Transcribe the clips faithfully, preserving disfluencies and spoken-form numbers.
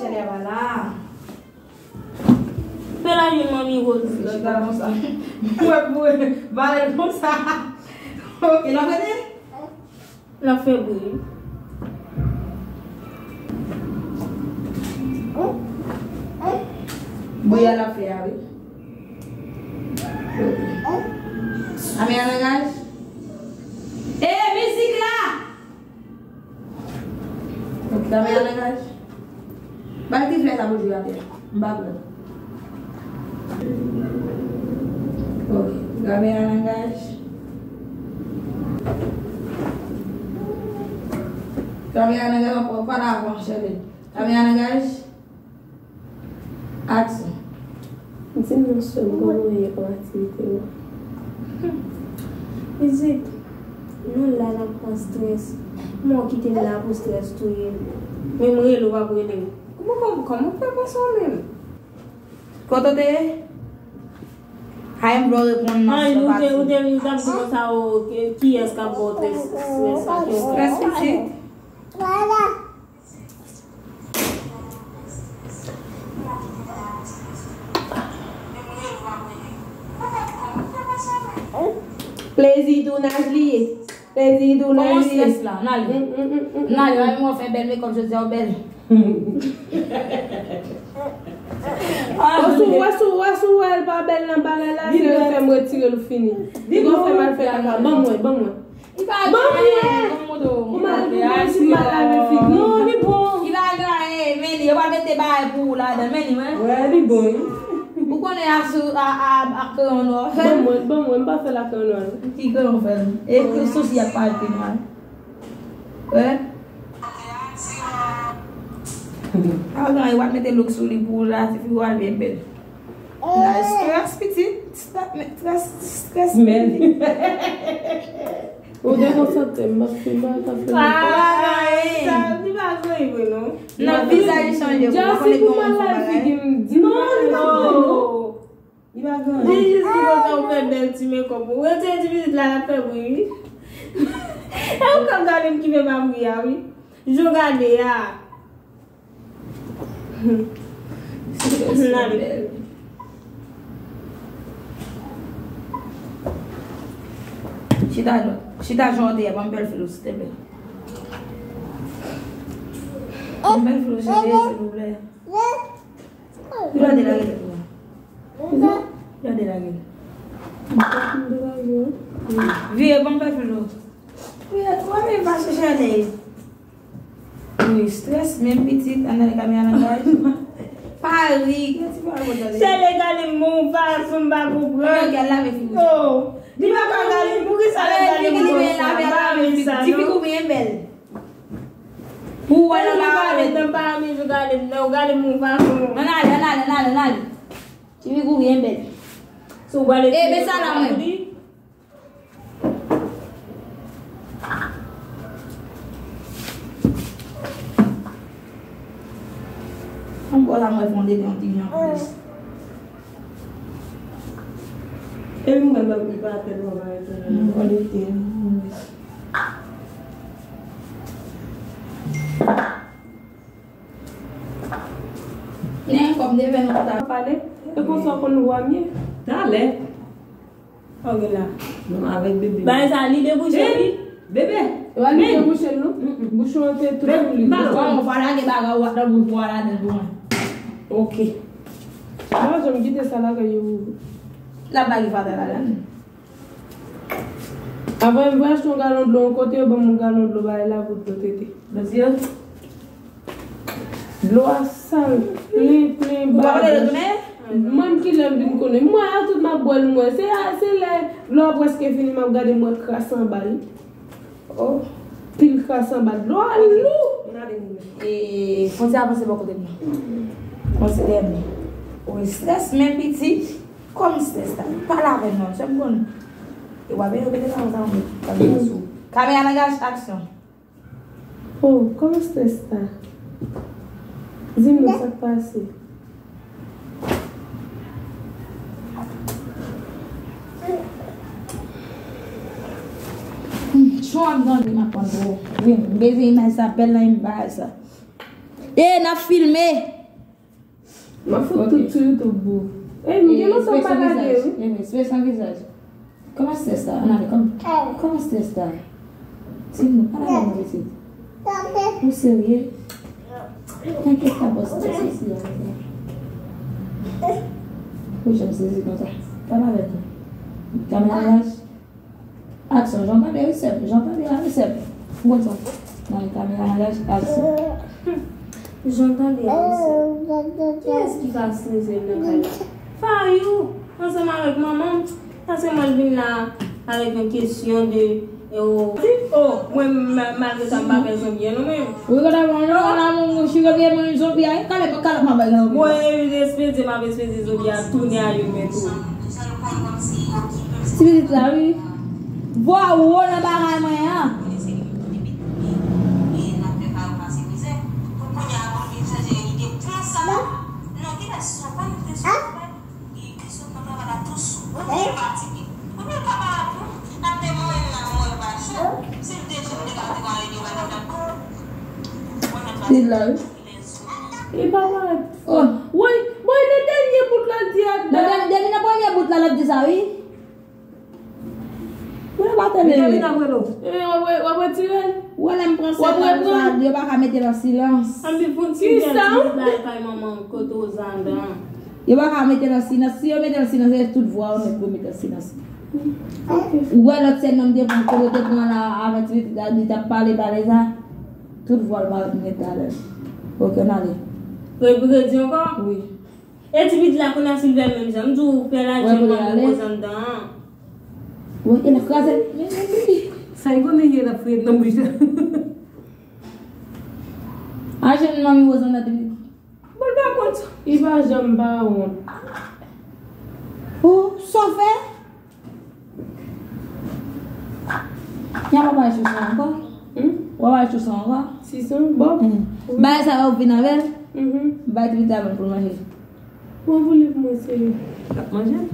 Lè pa la. Fè la jwenn manmi Rose. Lòt la konsa. Mwen pou valè l konsa. Ok, l ap rete? L ap fè bri. Bri a l ap fè a, wi. Ame a langaj. E, mizik la! Kamera nan gaz. Ba l ti flè sa pou jwe atè. M pa pran. Ok. Kamera nan gaz. Kamera nan gaz, pa la avan, chèlbè. Kamera nan gaz. Aksyon. Di m non sèlman, kòman w ye kòm aktivite ou? Pitit, nou la n ap pran strès. Kòman w kite m la pou strès touye m? Men m rele w, w ap rele m. Kòman, kòman, kòman w fè konsa w menm? Kote w te ye? Hayen m vle w reponn nan. Ay, ou te, ou te vin t ap di konsa, o, ki, kiyès k ap ba w strès, strès sa, ki strès pitit? Plezi tounaj li ye. Plezi tounaj li ye. Kòman strès la? N ale. N ale, wè, mwen fè bèl mekòp jodi a, w bèl. Wè si w, wè si w, wè si w wè l pa bèl nan bagay la, se yo fè m retire l fini. Li gon fè m al fè kaka. Ban mwen, ban mwen. Li pa gen anyen, ban m montre w. Ou mal, ou mal, si m mal lave figi. Non, li bon. Li pa gen anyen, men li, yo pa mete bagay pou ou ladan, men li, wen. Wè, li bon, wi. Ou konnen ak sou, a, a, ak kreyon nwa. Ban mwen, ban mwen, m pa fè l ak kreyon nwa, non. Ki kreyon fè l? E sousi ap parèt pi nwa. Wè. Pa gen anyen, w ap mete look sou li pou ou la, ti fi w al byen bèl. La, strès, pitit. Strès, strès, strès, pitit. Ou dekonsantre m, m ap fè mal, m ap fè mal. Ay, sa, li pa granyen vre, non. Nan vizaj li chanje. Jèsi pou mal lave figi m, di m pa lave figi m. Li pa granyen. Li jis di konsa ou fè bèl ti mekòp ou. Retire ti pitit la, l ap fè bri, wi. E ou k ap gade m ki fè pa bri a, wi. Jan w gade a. Chita, chita jan w te ye, ban m bèl fil ou, silteplè. Ban m bèl fil ou, cheri, silvouplè. Gade la, gade la. Gade la, gade. Vire, ban m bèl fil ou. Vire, twa mil pa chèche anèy. Wi, strès, menm pitit, ann ale kamera nan gaj. Pa ri, gen ti pale kontan de. Se legal li bon fason, m pa konprann. Yo, gèl lave figi. Oh, li pa ka gade, poukisa l ap gade m konsa? M pa renmen sa, non. Ti figi ou byen bèl. Pou wè nan pa renmen, nan pa renmen, yo gade m, nan, yo gade m bon fason. Ann ale, ann ale, ann ale, ann ale. Ti figi ou byen bèl. Si w pale. E, men sa la, mwen. Ankò la, mwen fè yon dede yon ti jan plis. E mwen mwen mwen pa tèlman va etonne. Mwen konekte. Nen kòm devè nou ta pale. E konsa w konn vwa m ye. Talè. Ok la. Non, avèk bebe. Bagay sa li debouche wi. Bebe. E pa li debouche l non. Bouch ou an te tou li. Bon, fwa lage bagay ou nan bouch ou ladan pou mwen. Ok. Mwen janm kite sa lakay yo. L ap lage fatra ladan. Avan m voye achte yon galon dlo yon kote, yo ban m yon galon dlo bagay la pou dlo tete. Dlo a sal, plen, plen, bagay. Ou pa konnen retounen? Mwen ki lè m vin konnen. Mwen a tout m ap bwè l mwen. Se a, se lè dlo a prèske fini m ap gade mwen kras anba l. Oh. Pil kras anba dlo a lou. E, fon ti avanse bò kote m nan. Konsidè m. Ou strès men pitit. Kòm strès la. Pale avè m non. Sè m konn. E w ap veye yo mete nan sa mwen. Kamera nan gaz aksyon. Oh, kòman strès la? Di m non sa k pase. Cho ap gande m ap pran gwo. Wi, m bezwen imaj sa, bèl nan imaj sa. E, n ap filme. M ap fout tout sou YouTube, boo. Ey, m gen lontan m pa lage, wi. Respè san vizaj. Kòman strès la? Ann ale, kòman, kòman strès la? Timoun, pa lage non, pitit. Ou serye? Enkyèt pa, bòs, strès isi a. Ou janm sezi konsa. Pa lage non. Kamera laj. Aksyon, jan tande wi sèm, jan tande a wi sèm. Ou konn sa. Nan kamera laj, aksyon. Jan tande a wi sèm. Kiyès ki ka strese m nan kay la? Fayou, ansanm avèk manman m. Paske mwen vin la avèk yon kesyon de, e, o, o, mwen, ma-, malgre sa, m pa fè zanmi an non, mwen. Wi, gade mwen, non, la, mwen, mwen, chire pye mwen, zonbi a, kale, kale, mwen bay zanbi. Mwen, espedye, m ap espedye zonbi a tounen a yon men tou. Ti pitit la, wi. Vwa wo nan bagay mwen an. Li la, wi. Li pa parèt. Oh. Woy, woy, nan dènye bout la, l di a. Nan dènye, depi nan premye bout la, l ap di sa, wi. Mwen pa tande. Vitamin ap rele w. Eh, w ap re-, w ap retire l? Wè lè m pran sèl la, sa, yo pa ka mete nan silans. Ann di pou n ti bèl ti bèl kay manman kote w zandan. Yo pa ka mete nan silans. Si yo mete nan silans, se tout vwa ou nèt pou mete nan silans. Ok. Ou wè lòt sèn nan m te pran, kote te pran la, avè ti pitit la, li t ap pale, pale sa. Tout vwa l pa nèt talè. Ok, n ale. Redi ankò? Wi. E ti pitit la kounye a Silvè menm jan. M di w fè lajan manman koze anndan an. Wi, e l ap kraze. Men, men, men, men. Sa e konnen ye l ap fouye nan bouch la. A jwenn manmi Wozan nan te. Bon, l pa kont. Li pa janm pa wont. Ou, sa w fè? Y ap bay sou sa ankò? Hmm? W ap bay sou sa ankò? Sisan, bon. Hmm. Wi. Bay sa yo vin avè l? Mhm. Bay ti pitit la menm pou l manje. Bon, pou li pou mwen, seri. L ap manje?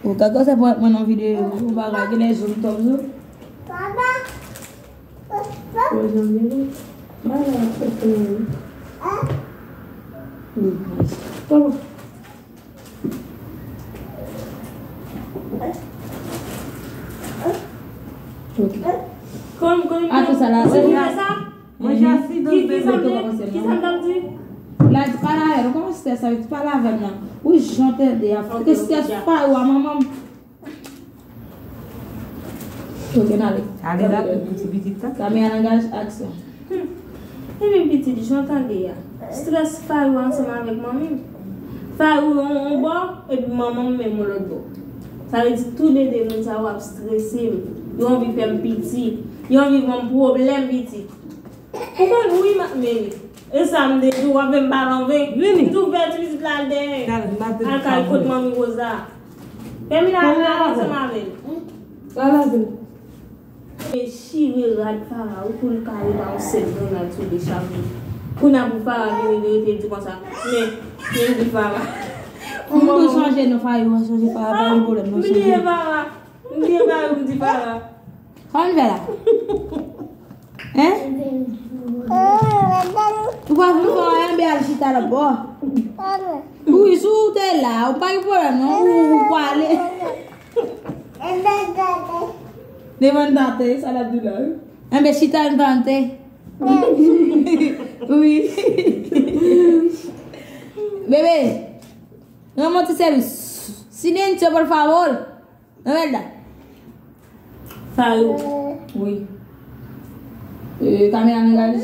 Ou ka kòmanse pou mwen nan videyo, ou bagay, gen lè zoom top zo. Mwen janm gen. Bay la, fè fè mwen. Wi. Kòman? Ok. Kòm, kòm, a, tout sa la, se sa. Mwen, Jasidon, ki, ki sa m te, ki sa m t ap di? La, di pale avè m, kòman se sa, di pale avè m nan. Wi, jan tande a, ok, strès pa yo a manman m. Ok, n ale. Ale rapid pou ti pitit la. Kamera nan gaz, aksyon. Hmm. Ebyen, pitit, jan tande a. Strès Fayou ansanm avèk manmi m. Fayou yon, yon bò, epi manman m menm yon lòt bò. Sa vle di, toulede moun sa yo ap strese m. Yo anvi fè m piti. Yo anvi ban m pwoblèm, pitit. Ou konn wi, m ap mennen. E sa m te di w, w ap fè m pale anven. Vini. Tou fè ti pitit la al dèyè. Al kay kot manmi Woza. Fèmina al la ansanm avè l. Al avè l. E chire rad Fara wi pou l ka rive yon sèl grenad sou li chak jou. Kounye a pou Fara vini, li rete di konsa. Men, men di Fara. M tou chanje non Fara, m chanje Fara, pa gen pwoblèm non. Bliye Fara. M bliye Fara, m di Fara. Sa w vin fè la? Hein? Ou pa vin fè anyen, ben al chita lòt bò. Wi, si w te la, ou pa gen pwoblèm non, ou, ou pwale. Devan tante, sa l ap di la, wi. Enben, chita devan tante. Wi. Bebe, rann mwen ti sèvis. Silencio, por favor. Imelda. Fayou. Wi. E, kamera nan gaz.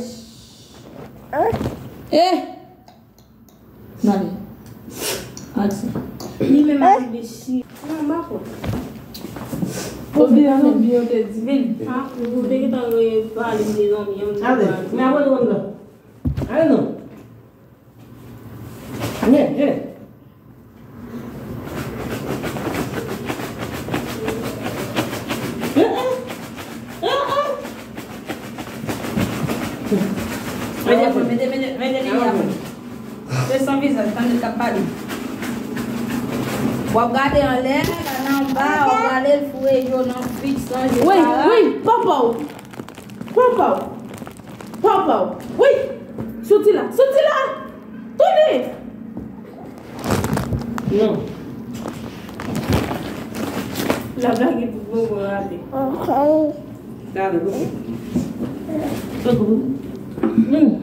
Eh! N ale. Aksyon. Li menm ap rive chi. Non, m pa kwè. Ou byen, ou byen, ou te di. Vin. Ha? Ou te gentan pale de zanmi an. Ale, men apre nou konn la. Ale non. Ye, ye. Mete, mete, mete, mete li la. Se san vizaj, tande l k ap pale. W ap gade anlè, gade anba, w ap rale l foure yo nan fik san je. Wi, wi, papa w. Papa w. Papa w. Wi. Soti la, soti la! Tounen! Non. L ap lage tout bonbon rate. Gade, gade. Gade. Hmm.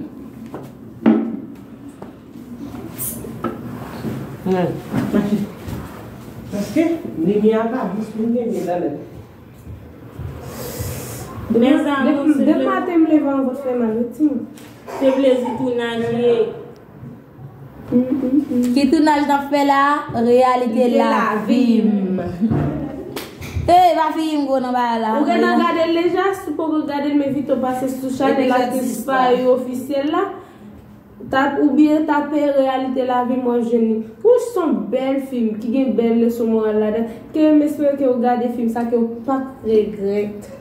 Nan, mache. Paske limyè a pa jis pou m genyen talè. Mezanmi, depi, se depi maten m leve anvan fè mal, wi, timoun. Se plezi tounaj li ye. Mm, mm, mm. Ki tounaj n ap fè la? Reyalite lavi m. Ey, pa fini m gwo nan bagay la. Ou gentan gade l deja? Si w poko gade l, men Vito pase sou chanèl aktris pa yo ofisyèl la. Tap, oubyen tape Reyalite lavi m, w ap jwenn li. Wouch, se yon bèl fim ki gen bèl leson moral ladan. Ke m espere ke w gade fim sa, ke w p ap regrèt.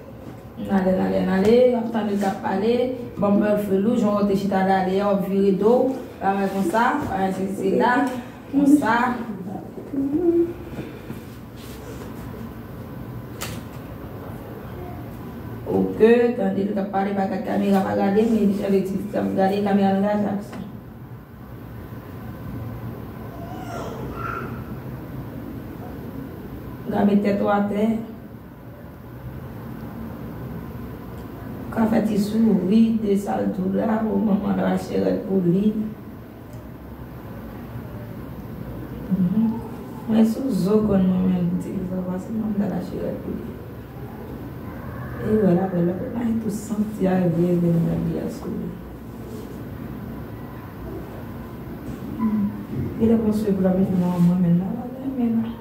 N ale, n ale, n ale, w ap tande l k ap pale. Bon, bèl fil ou, jan w te chita la ale a, w ap vire do w, bagay konsa, bagay sesi la, konsa. Ok, tande l k ap pale, pa gad kamera, pa gade, men li chanje ti, ti ap gade kamera nan gaz aksyon. Gade tèt ou atè. Ka fè ti souri de sa l di w la, o manman l rache rad pou li. Mhm. Mwen sou zo kòn mwen menm, ti sa pase mwen ta rache rad pou li. E wè la, wè la, wè la, e tou santi a vye vye nan li a sou li. Genlè konstwi pou la mete nan mwen menm la, la, la, men la.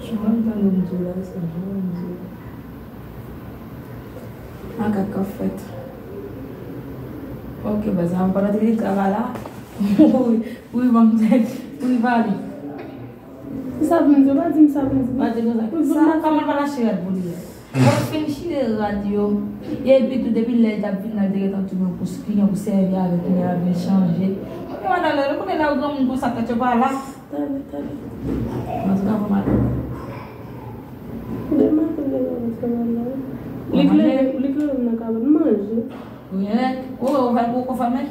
Jan m tande m di w la, se jan m di w la. Makak k ap fèt. Ok, baz, an pandan te travay la. Wi, wi, ban m tèt. Wi, pale. Sa pou m di w, pa di m sa pou m di w. Pa di konsa. Sa, kòman l pa rache rad pou li a? Bon, fin chire rad yo. Epi tou, depi lè l t ap vin la, l te gentan tounen pou kliyan, pou sèvi avèk li, l ap vin chanje. Mwen, madanm, lè nou konnen lè yo granmoun konsa, tèt yo pa la. Talè, talè. Antouka, bon maten. Bèl maten, bèl maten, travay la. Li klere, li klere m nan kabòn manje. Ou gen règ? Ou, ou fè, ou konfòme?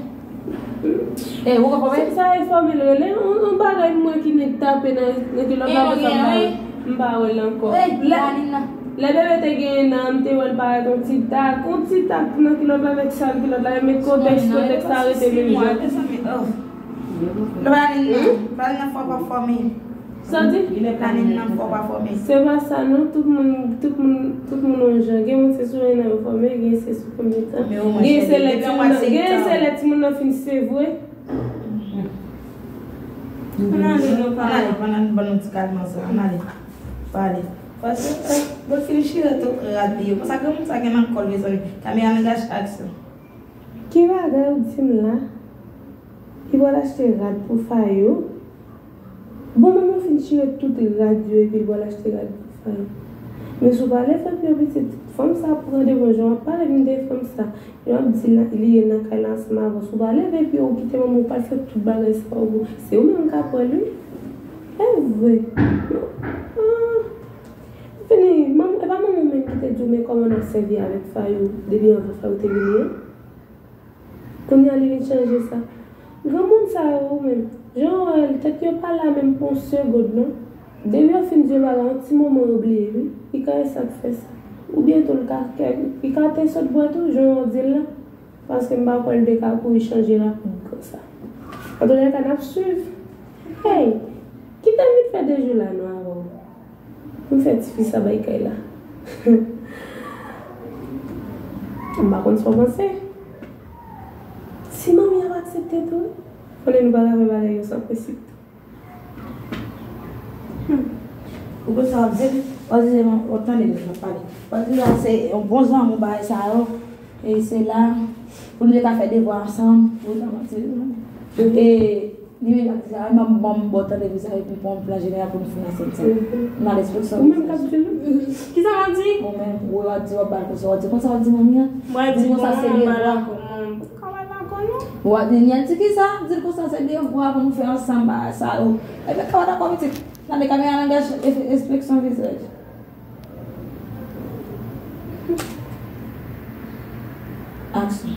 E, ou konfòme? Se sa e fòme l rele, yon, yon bagay mwen ki nèk tape nan, nan kilòt la, pou sa m pa wè l ankò. Lè, lè bebe te gen nan, m te wè l parèt yon ti tak, yon ti tak nan kilòt la, avèk sa kilòt la, e met kotèks, kotèks la rete menm jan. Planin nan, planin nan fò pa fòme. Sa w di? Planin nan fò pa fòme. Se pa sa non, tout moun, tout moun, tout moun yon jan. Gen moun se sou enn an yo fòme, gen se sou konbyen tan. Gen se lè timoun nan, gen se lè timoun nan fin sevre. Ann ale, non, pa ale. Ann ale, ban nou ti kalman sa. Ann ale. Pa ale. Paske, bon, fin chire tout rad li yo. Konsa, granmoun sa gen nan kò l, mezanmi. Kamera nan gaz aksyon. Ki bagay ou di m la? Li pral achte rad pou Fayou? Bon, manman fin chire tout rad yo epi l pral achte rad pou Fayou. Men si w pa leve pye w pitit, fanm sa pran devan jan w ap pale m de fanm sa. Jan w ap di l li ye nan kay la ansanm avè w. Si w pa leve pye w, w kite manman w pral fè tout bagay sa yo pou se ou menm k ap wè l wi. E vre. Ah. Fini, manm, e pa manman w menm ki te di w men kòman n ap sèvi avèk Fayou depi anvan Fayou te vini an? Kounye a li vin chanje sa. Granmoun sa yo menm, jan w wè l, tèt yo pa la menm pou yon segond non. Depi yo fin di yo bagay, yon ti moman yo bliye wi. Li ka e sa k fè sa. Oubyen tou l ka, li ka te sot bwè tou, jan w di l la. Paske m pa kwè l te ka kouri chanje rapid konsa. Antoulèka, n ap swiv. Hey! Kite m vin fè de jou la non avè w. M fè tifi sa bay kay la. M pa konn sa w panse. Si manmi ap aksepte tou, konnen nou pa ka fè bagay yo san prensip tou. Hmm. Ou konn sa w ap di? W ap di se man-, w ap tande lè w ap pale. W ap di la se yon bon zanmi bagay sa yo. E se la pou nou te ka fè devwa ansanm. Pou nou ta manti. E Li menm k ap di sa, ban m, ban m ba w tande pou sa, epi pou yon plan jeneral pou nou fin ansanm sa. Mhm. Nan lespri sa. Ou menm k ap di l, wi. Kisa w ap di? Ou menm, ou w ap di, w ap ba l konsa, w ap di konsa, w ap di manmi an. Mwen di konsa, se devwa. Ou ap di, li ap di kisa? Di l konsa, se devwa pou nou fè ansanm, bagay sa yo. Ebyen, ka w dakò, pitit. Tande kamera nan gaz, e-, ekspresyon vizaj. Aksyon.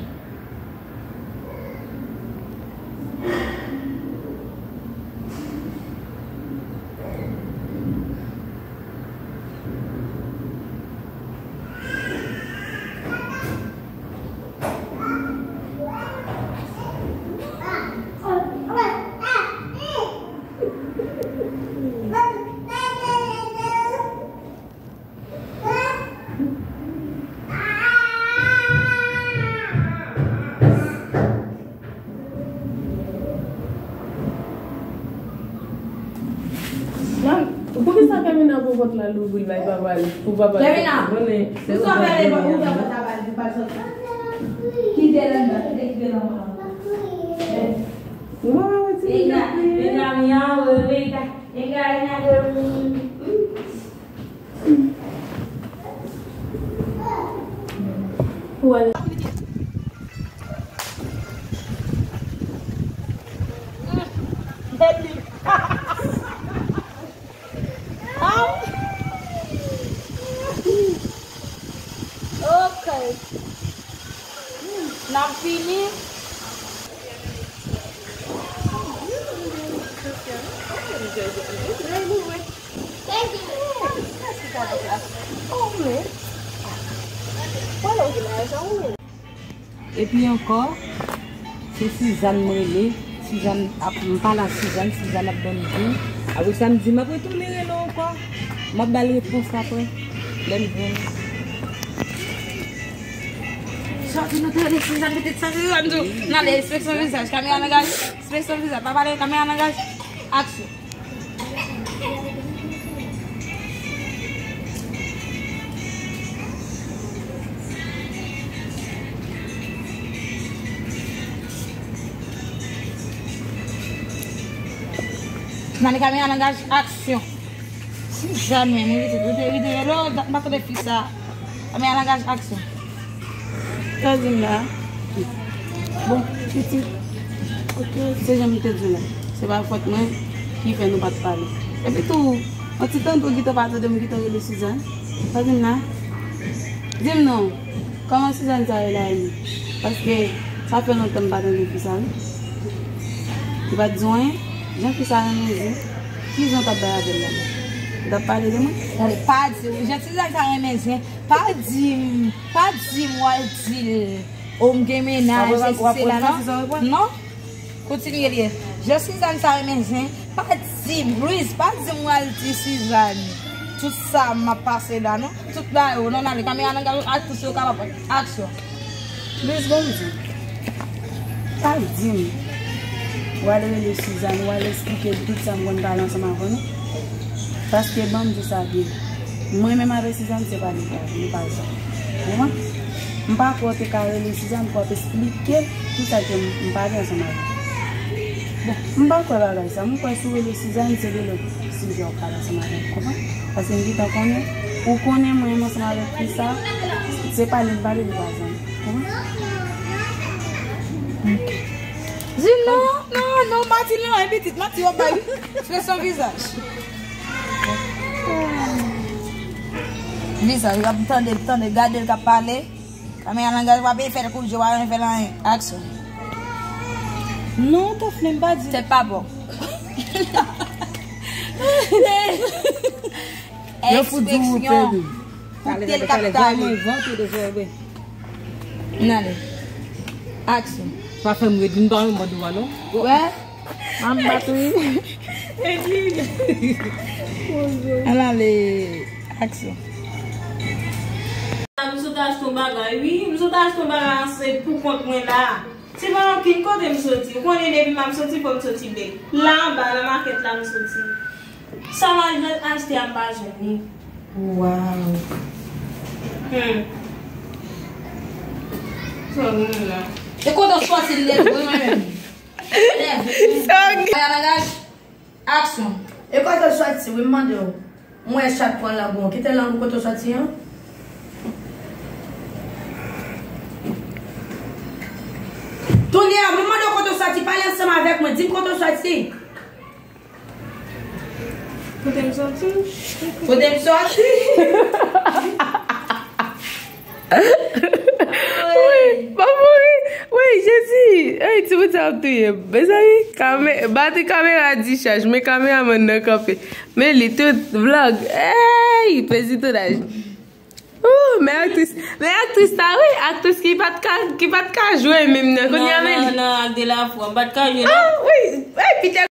Pòt la louvri l bay papa l, pou papa l soti. Konnen se ou papa l. Ou sa fè le ou fè pòt la ba li pou pa l soti. Kite l anndan, kite, kite l anndan. Ou pa wè ti pitit la kriye? Enga, enga, enga, enga, enga. Ou wè. Ok. N ap fini. Epi ankò, se Sizàn mwen rele. Sizàn ap, m pale ak Sizàn, Sizàn ap ban m jou. Apre sa, m di, m ap retounen rele w ankò. M ap ba l repons apre, lè m jwenn. Sòti nou te rele Sizàn, pitit, sòti Sizàn tou. N ale, enspeksyon vizaj, kamera nan gaz, enspeksyon vizaj, pa pale, kamera nan gaz, aksyon. Nan kamera nan gaz, aksyon. Si jamè mwen rete, rete, rete, rete, m pa tande fi sa. Kamera nan gaz, aksyon. Sa w di m la? Bon, pitit, ok, se jan m te di w la. Se pa fòt mwen ki fè nou pa t pale. Epi tou, yon ti tan tou gentan pa tande m gentan rele Sizàn. Sa w di m la? Di m non, kòman Sizàn sa ye la menm? Paske sa fè lontan m pa tande fi sa wi. Li pa t di w anyen? Jan fi sa renmen Zi, ki jan w t ap bay avè l la? Ou t ap pale de mwen? Tande, pa di w, jan Sizàn sa renmen Zi, pa di m, pa di m w al di l. O, m gen mennaj, se si, se la, non? Non. Kontinye li. Jan Sizàn sa renmen zen. Pa di m, Louise, pa di m w al di Sizàn tout sa m ap pase la, non? Tout bagay yo, non, n ale. Kamera nan gaz, aktris yo kapab. Aksyon. Louise, bon, m di. Pa di m w al rele Sizàn, w al esplike l tout sa m konn pale ansanm avè w, non? Paske ban m di sa byen. Mwen menm avèk Sizàn se pa nou pa, nou pa sa. Ou konprann? M pa kwè w te ka rele Sizàn pou w ap esplike tout sa ke m, m pale ansanm avè w. Bon, m pa kwè bagay sa. M kwè si w rele Sizàn, se de lòt sijè w pale ansanm avè l. Konprann? Paske m gentan konnen, ou konnen mwen menm ansanm avèk fi sa, se pale m pale, li pa zanmi. Konprann? Di non, non, non, Martin, non, e pitit, Martin, w ap bay ekspresyon vizaj. Vizaj, w ap tande, tande, gade l k ap pale. Kamera nan gaz, w ap fè l kout je, w ap fè l anyen. Aksyon. Non, Taflin, pa di. Tèt pa bon. Yo fout di w pèdi. Koute l k ap tale. N ale. Aksyon. Pa fè m ret, m pa renmen mòd ou a non. Wè. M ap bat wi. An ale. Aksyon. M sot achte yon bagay, wi. M sot achte yon bagay anse pou kont mwen la. Se pa okenn kote m soti. Ou konnen depi m ap soti, fò m soti bèl. La anba, nan makèt la m soti. Sa m al jwenn achte a, m pa jwenn li. Waw. Hmm. Sa w gen la? E kote w soti l leve, wi, mwen menm. Leve. Sa w gen? Bagay bagaj. Aksyon. E kote w soti, wi, m mande w. M wè chat pran lang ou. Kite lang ou kote w soti an. Tounen an, mwen mande w kote w soti, pale ansanm avèk mwen, di m kote w soti. Kote m soti? Kote m soti? Wi, pa mouri. Wi, Jezi. Ey, ti moun sa ap touye m. Mezanmi, kame-, batri kamera dichaj, men kameramann nan kanpe. Men li tout vlog. Ey, pezi tounaj. Oh, men aktris, men aktris sa wi, aktris ki pa t ka, ki pa t ka jwe menm nan. Kounye a men li. Non, non, non, ak de la fwa, m pa t ka jwe non. Ah, wi. Ey, Peter